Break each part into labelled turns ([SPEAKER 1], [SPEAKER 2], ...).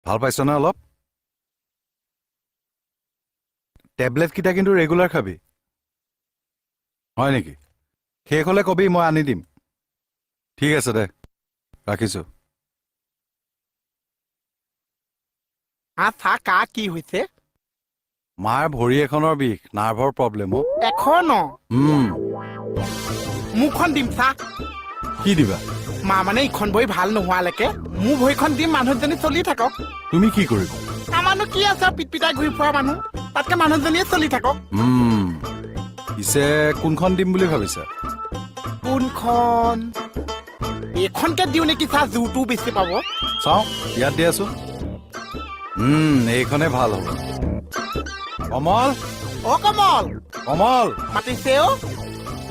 [SPEAKER 1] ভাল পাইছনে অলপ? টেবলেটকেইটা কিন্তু ৰেগুলাৰ খাবি। হয় নেকি? শেষ হ'লে কবি, মই আনি দিম। ঠিক আছে দে, ৰাখিছোঁ।
[SPEAKER 2] আচ্ছা, কা কি হৈছে?
[SPEAKER 1] মাৰ ভৰি এখনৰ বিষ, নাৰ্ভৰ প্ৰব্লেম অ'।
[SPEAKER 2] এখন?
[SPEAKER 1] উম।
[SPEAKER 2] মোৰখন দিম চা।
[SPEAKER 1] কি দিবা?
[SPEAKER 2] মা মানে ইখন ভৰি ভাল নোহোৱালৈকে মোৰ ভৰিখন দিম, মানুহজনী চলি থাকক।
[SPEAKER 1] তুমি কি কৰিবা?
[SPEAKER 2] আমাৰনো কি আছে, পিট পিটাই ঘূৰি ফুৰা মানুহ, তাতকে মানুহজনীয়ে চলি থাকক।
[SPEAKER 1] পিছে কোনখন দিম বুলি ভাবিছা?
[SPEAKER 2] কোনখন? এইখনকে দিওঁ নেকি চা, জোৰটোও বেছি পাব।
[SPEAKER 1] চাওঁ, ইয়াত দিয়াচোন। এইখনে ভাল হ'ব। কমল!
[SPEAKER 2] অ কমল!
[SPEAKER 1] কমল!
[SPEAKER 2] মাতিছে অ।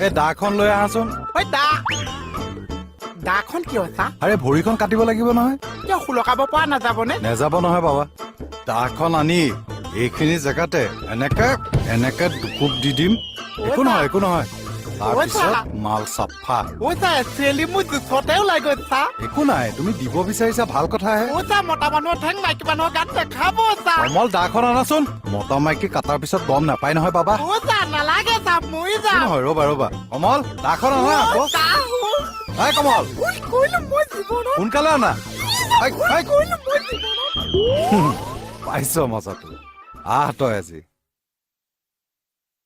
[SPEAKER 1] এই দাখন লৈ আহাচোন।
[SPEAKER 2] ঐ দা, দাখন কিয় চা?
[SPEAKER 1] আৰে, ভৰিখন কাটিব লাগিব নহয়।
[SPEAKER 2] কিয়, সুলকাব পৰা নাযাবনে?
[SPEAKER 1] নেযাব নহয় বাবা। দাখন আনি এইখিনি জেগাতে এনেকে এনেকে দুকোপ দি দিম। একো নহয়, একো নহয়। তাৰপিছত মাল চাফা।
[SPEAKER 2] ঐ চা, একচুৱেলি মোৰ জোখতে ওলাই গৈ চা।
[SPEAKER 1] একো নাই, তুমি দিব বিচাৰিছা, ভাল কথাহে।
[SPEAKER 2] ঐ চা, মতা মানুহৰ ঠেং মাইকী মানুহৰ গাত দেখাব চা।
[SPEAKER 1] কমল, দাখন আনাচোন। মতা মাইকী কটাৰ পিছত গম নাপায় নহয় বাবা।
[SPEAKER 2] ঐ চা, নালাগে চা, মৰি
[SPEAKER 1] একো
[SPEAKER 2] যাম।
[SPEAKER 1] নহয়, ৰ'বা ৰ'বা। কমল, দাখন আনা আকৌ।
[SPEAKER 2] চা।
[SPEAKER 1] এই কমল!
[SPEAKER 2] ভুল কৰিলো মই জীৱনত।
[SPEAKER 1] সোনকালে আনা। এই, এই।
[SPEAKER 2] কৰিলো মই জীৱনত।
[SPEAKER 1] পাইছ মজাটো? আহ তই আজি।